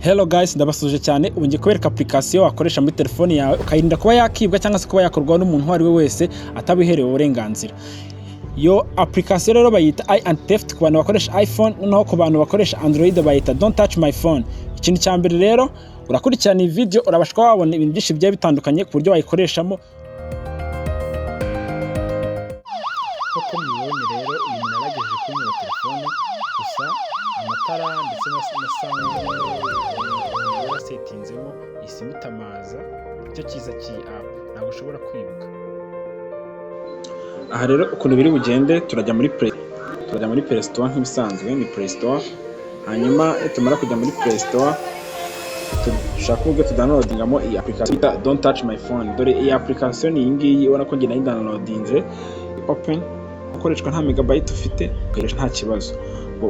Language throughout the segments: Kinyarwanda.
Hello guys, ndabasuje cyane. Ubu ngiye kubereka application wakoresha muri telefone yawe ukayirinda kuba yakibwa cyangwa se kuba yakorwaho n'umuntu uwo ari we wese atabiherewe uburenganzira. Iyo application rero bayita i anti theft ku bantu bakoresha iPhone, noneho ku bantu bakoresha Android bayita Don't Touch My Phone. Ikintu cya mbere rero, urakurikirana iyi video, urabasha kuba wabona ibintu byinshi bigiye bitandukanye ku buryo wayikoreshamo. Nk'uko mubibonye rero, uyu muntu yagerageje kunyiba telefone, gusa amatara ndetse na sound yarasetinzemo ihise imutamaza. Icyo cyiza cy'iyi app, ntabwo ushobora kwibuka. Aha rero ukuntu biri bugende, turajya muri Play Store nk'ibisanzwe, ni Play Store. Hanyuma tumara kujya muri Play Store, dushaka uburyo tudownloadingamo iyi application bita Don't Touch My Phone. Dore iyi application ni iyi ngiyi, ubona ko njye nayidownloadinze. Open, ukoreshwa nta megabyte ufite, ukoresha nta kibazo.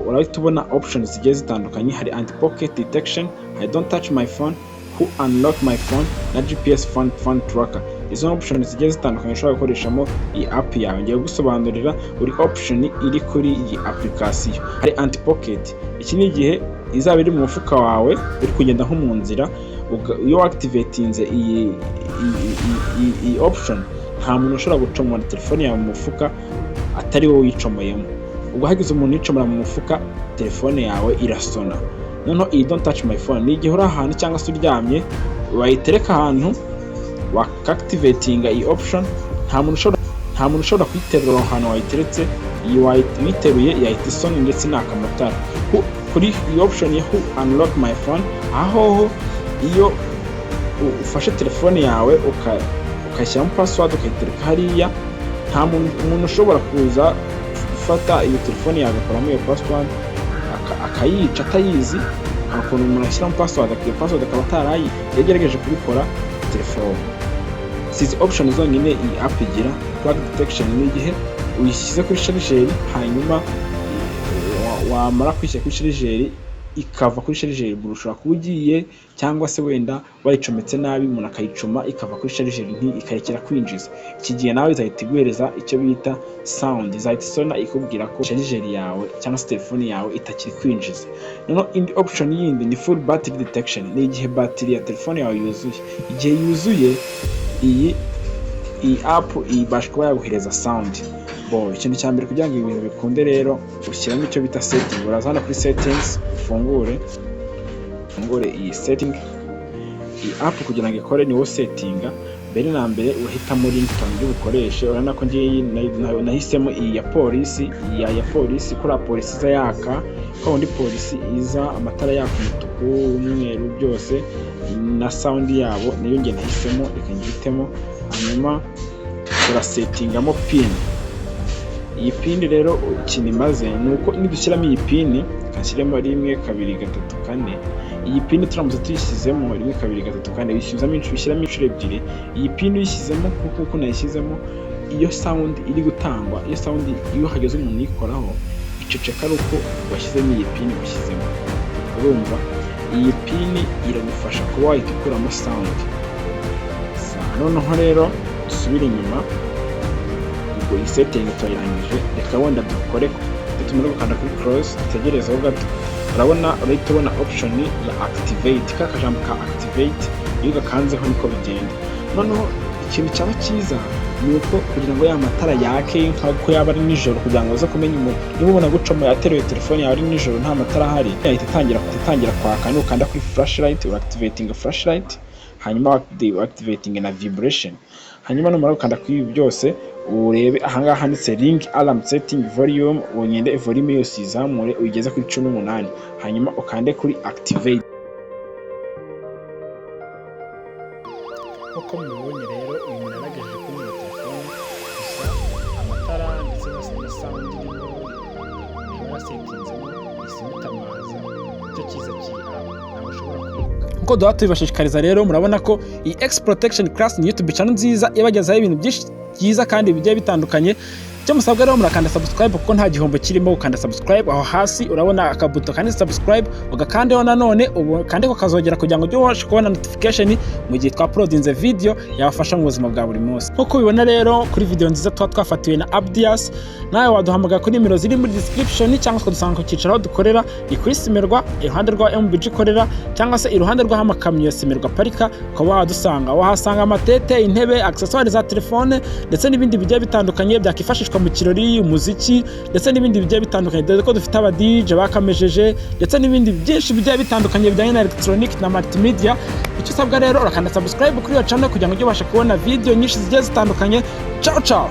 Urahita ubona options zigiye zitandukanye: hari anti pocket detection, hari Don't Touch My Phone, Who Unlock My Phone na GPS phone tracker. Izo options zigiye zitandukanye ushobora gukoreshamo iyi app yawe. Ngiye gusobanurira buri option iri kuri iyi application. Hari anti pocket: iki ni igihe izaba iri mu mufuka wawe, uri kugenda nko mu nzira, iyo activatinze iyi option, nta muntu ushobora gucomora telefone yawe mu mufuka atari wowe uyicomoyemo. Ubwo hagize umuntu uyicomora mu mufuka, telefone yawe irasona. Noneho iyi Don't Touch My Phone ni igihe uri ahantu cyangwa se uryamye, wayitereka ahantu, wakactivatinga iyi option, nta muntu ushobora kuyiterura aho hantu wayiteretse. Iyi uyiteruye yahita isona ndetse naka amatara. Kuri iyi option ya Who Unlock My Phone, aho iyo ufashe telefone yawe ukayishyiramo password, ukayitereka hariya, nta muntu ushobora kuza gufata iyo telefone yawe agakoramo iyo password, akayica atayizi. Hari ukuntu umuntu ashyiramo password, iyo password akaba atarayi, iyo agerageje kubikora telefone. Si izi option zonyine iyi app igira. Plug detection ni igihe uyishyize kuri charger, hanyuma wamara kwishyira kuri charger ikava kuri charger. Ushobora kuba ugiye cyangwa se wenda wayicometse nabi, umuntu akayicoma ikava kuri charger, ikarekera kwinjiza. Iki gihe nawe izahita iguhereza icyo bita sound, izahita isona ikubwira ko charger yawe cyangwa se telefone yawe itakiri kwinjiza. Noneho indi option yindi ni full battery detection, ni igihe batiri ya telefone yawe yuzuye. Igihe yuzuye, iyi app ibasha kuba yaguhereza sound. Bo ikintu cya mbere kugira ngo ibintu bikunde rero, ushyiramo icyo bita setting. Uraza hano kuri settings, ufungure iyi setting. Iyi app kugira ngo ikore ni wowe setinga. Mbere na mbere urahitamo ringtone uri bukoreshe. Urabona ko ngiye nahisemo iyi ya polisi, iyi ya polisi. Kuriya polisi iza yaka, ko undi polisi iza amatara yaka umutuku, umweru, byose na sound yabo, niyo ngiye nahisemo, reka ngihitemo. Hanyuma turasetingamo PIN. Iyi PIN rero ikintu imaze ni uko nidushyiramo iyi PIN, kashyiremo 1, 2, 3, 4. Iyi PIN turamutse tuyishyizemo 1, 2, 3, 4, uyishyizemo inshuro, ushyiramo inshuro ebyiri. Iyi PIN uyishyizemo kuko uko nayishyizemo, iyo sound iri gutangwa, iyo sound iyo hageze umuntu uyikoraho iceceka ari uko washyizemo iyi PIN washyizemo. Urumva iyi PIN iragufasha kuba wahita ukuramo sound. Noneho rero dusubire inyuma. Ubwo iyi setting turayirangije, reka wenda dukore. Tumara gukanda kuri close, dutegerezeho gato, urabona urahita ubona option ya activate, ka kajambo ka activate. Iyo ugakanzeho niko bigenda. Noneho ikintu cyaba cyiza ni uko kugira ngo ya matara yake nk'uko yaba ari nijoro, kugira ngo uze kumenya umuntu niba ubona gucoma yateruye telefone yawe ari nijoro nta matara ahari, yahita itangira kwaka nukanda kuri flashlight. Ura-activating flashlight, hanyuma activating na vibration. Hanyuma numara gukanda kuri ibi byose, urebe ahangaha handitse ring alarm setting volume, ugende volume yose uyizamure uyigeze kuri 18, hanyuma ukande kuri activate. Nk'uko mubibonye rero, uyu muntu yagerageje kunyiba telefone, gusa amatara ndetse na sound irimo yarasetinzemo ihise imutamaza. Icyo cyiza cy'iyi app, ntabwo ushobora kwibuka. Nkuko duhora tubibashishikariza rero, murabona ko iyi X Protection Class ni YouTube channel nziza ibagezaho ibintu byinshi byiza kandi bigiye bitandukanye. Icyo musabwa rero, murakanda subscribe, kuko nta gihombo kirimo gukanda subscribe. Aho hasi urabona akabuto kanditse subscribe, ugakandeho nanone ubu kande kazogera kugira ngo ujye ubasha kubona notification mu gihe twauploadinze video yabafasha mu buzima bwa buri munsi. Nk'uko ubibona rero kuri video nziza tuba twafatiwe na Abdias, nawe waduhamagara kuri nimero ziri muri description, cyangwa tukadusanga ku cyicaro aho dukorera, ni kuri Simerwa, iruhande rwa MBG ikorera, cyangwa se iruhande rw'aho amakamyo ya Simerwa aparika, ukaba wahadusanga. Wahasanga amatete, intebe, accessoires za telefone ndetse n'ibindi bigiye bitandukanye byakifashishwa mu kirori, umuziki ndetse n'ibindi bigiye bitandukanye, dore ko dufite aba DJ bakamejeje ndetse n'ibindi byinshi bigiye bitandukanye bijyanye na electronic na multimedia. Icyo usabwa rero, urakanda subscribe kuri iyo channel kugira ngo ujye ubasha kubona video nyinshi zigiye zitandukanye. Ciao ciao.